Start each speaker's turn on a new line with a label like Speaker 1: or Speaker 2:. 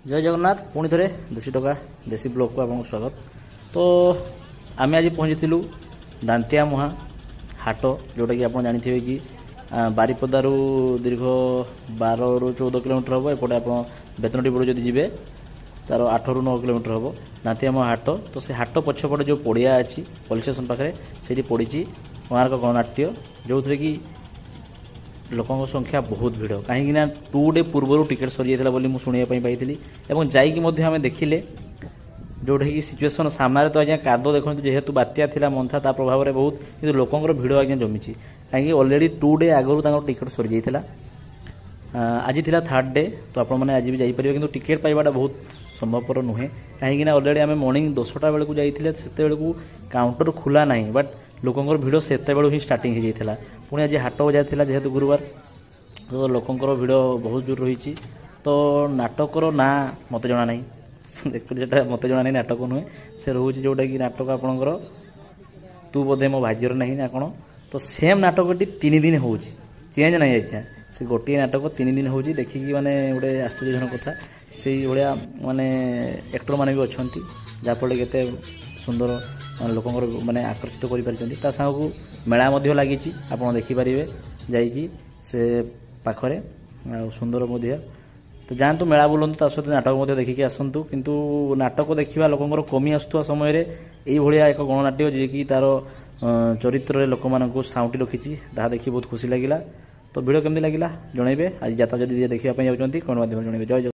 Speaker 1: ଜୟ ଜଗନ୍ନାଥ। ପୁଣି ଥରେ ଦେଶୀ ଟକା ଦେଶୀ ବ୍ଲଗ୍କୁ ଆପଣଙ୍କୁ ସ୍ୱାଗତ। ତ ଆମେ ଆଜି ପହଞ୍ଚିଥିଲୁ ଦାନ୍ତିଆ ମୁହାଁ ହାଟ, ଯେଉଁଟାକି ଆପଣ ଜାଣିଥିବେ କି ବାରିପଦାରୁ ଦୀର୍ଘ 12ରୁ 14 କିଲୋମିଟର ହେବ। ଏପଟେ ଆପଣ ବେତନଟି ପଟେ ଯଦି ଯିବେ, ତାର 8ରୁ 9 କିଲୋମିଟର ହେବ ଦାନ୍ତିଆ ମୁହାଁ ହାଟ। ତ ସେ ହାଟ ପଛପଟେ ଯେଉଁ ପଡ଼ିଆ ଅଛି ପୋଲିସ ଷ୍ଟେସନ ପାଖରେ, ସେଇଠି ପଡ଼ିଛି କୋଣାର୍କ ଗଣନାଟ୍ୟ, ଯେଉଁଥିରେ କି ଲୋକଙ୍କ ସଂଖ୍ୟା ବହୁତ ଭିଡ଼। କାହିଁକିନା 2 ଡେ ପୂର୍ବରୁ ଟିକେଟ୍ ସରିଯାଇଥିଲା ବୋଲି ମୁଁ ଶୁଣିବା ପାଇଁ ପାଇଥିଲି ଏବଂ ଯାଇକି ମଧ୍ୟ ଆମେ ଦେଖିଲେ, ଯେଉଁଟାକି ସିଚୁଏସନ୍ ସାମ୍ନାରେ ତ ଆଜ୍ଞା କାଦୁଅ ଦେଖନ୍ତୁ। ଯେହେତୁ ବାତ୍ୟା ଥିଲା ମନ୍ଥା, ତା ପ୍ରଭାବରେ ବହୁତ, କିନ୍ତୁ ଲୋକଙ୍କର ଭିଡ଼ ଆଜ୍ଞା ଜମିଛି, କାହିଁକି ଅଲରେଡ଼ି 2 ଡେ ଆଗରୁ ତାଙ୍କର ଟିକେଟ୍ ସରିଯାଇଥିଲା। ଆଜି ଥିଲା ଥାର୍ଡ଼ ଡେ, ତ ଆପଣମାନେ ଆଜି ବି ଯାଇପାରିବେ, କିନ୍ତୁ ଟିକେଟ୍ ପାଇବାଟା ବହୁତ ସମ୍ଭବପର ନୁହେଁ, କାହିଁକିନା ଅଲରେଡ଼ି ଆମେ ମର୍ଣ୍ଣିଂ 10ଟା ବେଳକୁ ଯାଇଥିଲେ, ସେତେବେଳକୁ କାଉଣ୍ଟର ଖୋଲା ନାହିଁ, ବଟ୍ ଲୋକଙ୍କର ଭିଡ଼ ସେତେବେଳୁ ହିଁ ଷ୍ଟାର୍ଟିଂ ହେଇଯାଇଥିଲା। ପୁଣି ଆଜି ହାଟ ବଜାର ଥିଲା, ଯେହେତୁ ଗୁରୁବାର, ତ ଲୋକଙ୍କର ଭିଡ଼ ବହୁତ ଜୋର ରହିଛି। ତ ନାଟକର ନାଁ ମୋତେ ଜଣା ନାହିଁ, ଆକ୍ଚୁଆଲି ସେଟା ମୋତେ ଜଣା ନାହିଁ, ନାଟକ ନୁହେଁ ସେ ରହୁଛି, ଯେଉଁଟାକି ନାଟକ ଆପଣଙ୍କର ତୁ ବୋଧେ ମୋ ଭାଗ୍ୟରେ ନାହିଁ ନା କ'ଣ। ତ ସେମ୍ ନାଟକଟି 3 ଦିନ ହେଉଛି, ଚେଞ୍ଜ ନାହିଁ ଆଜ୍ଞା, ସେ ଗୋଟିଏ ନାଟକ 3 ଦିନ ହେଉଛି। ଦେଖିକି ମାନେ ଗୋଟେ ଆଶ୍ଚର୍ଯ୍ୟଜନକ କଥା, ସେଇଭଳିଆ ମାନେ ଆକ୍ଟରମାନେ ବି ଅଛନ୍ତି, ଯାହାଫଳରେ କେତେ ସୁନ୍ଦର ଲୋକଙ୍କର ମାନେ ଆକର୍ଷିତ କରିପାରିଛନ୍ତି। ତା ସାଙ୍ଗକୁ ମେଳା ମଧ୍ୟ ଲାଗିଛି, ଆପଣ ଦେଖିପାରିବେ ଯାଇକି ସେ ପାଖରେ, ଆଉ ସୁନ୍ଦର ମଧ୍ୟ। ତ ଯାଆନ୍ତୁ, ମେଳା ବୁଲନ୍ତୁ, ତା ସହିତ ନାଟକ ମଧ୍ୟ ଦେଖିକି ଆସନ୍ତୁ। କିନ୍ତୁ ନାଟକ ଦେଖିବା ଲୋକଙ୍କର କମି ଆସୁଥିବା ସମୟରେ ଏଇଭଳିଆ ଏକ ଗଣନାଟ୍ୟ, ଯିଏକି ତାର ଚରିତ୍ରରେ ଲୋକମାନଙ୍କୁ ସାଉଁଟି ରଖିଛି, ତାହା ଦେଖି ବହୁତ ଖୁସି ଲାଗିଲା। ତ ଭିଡ଼ିଓ କେମିତି ଲାଗିଲା ଜଣାଇବେ। ଆଜି ଯାତ୍ରା ଯଦି ଦେଖିବା ପାଇଁ ଯାଉଛନ୍ତି, କମେଣ୍ଟ ମାଧ୍ୟମରେ ଜଣାଇବେ। ଜୟ ଜଗନ୍ନାଥ।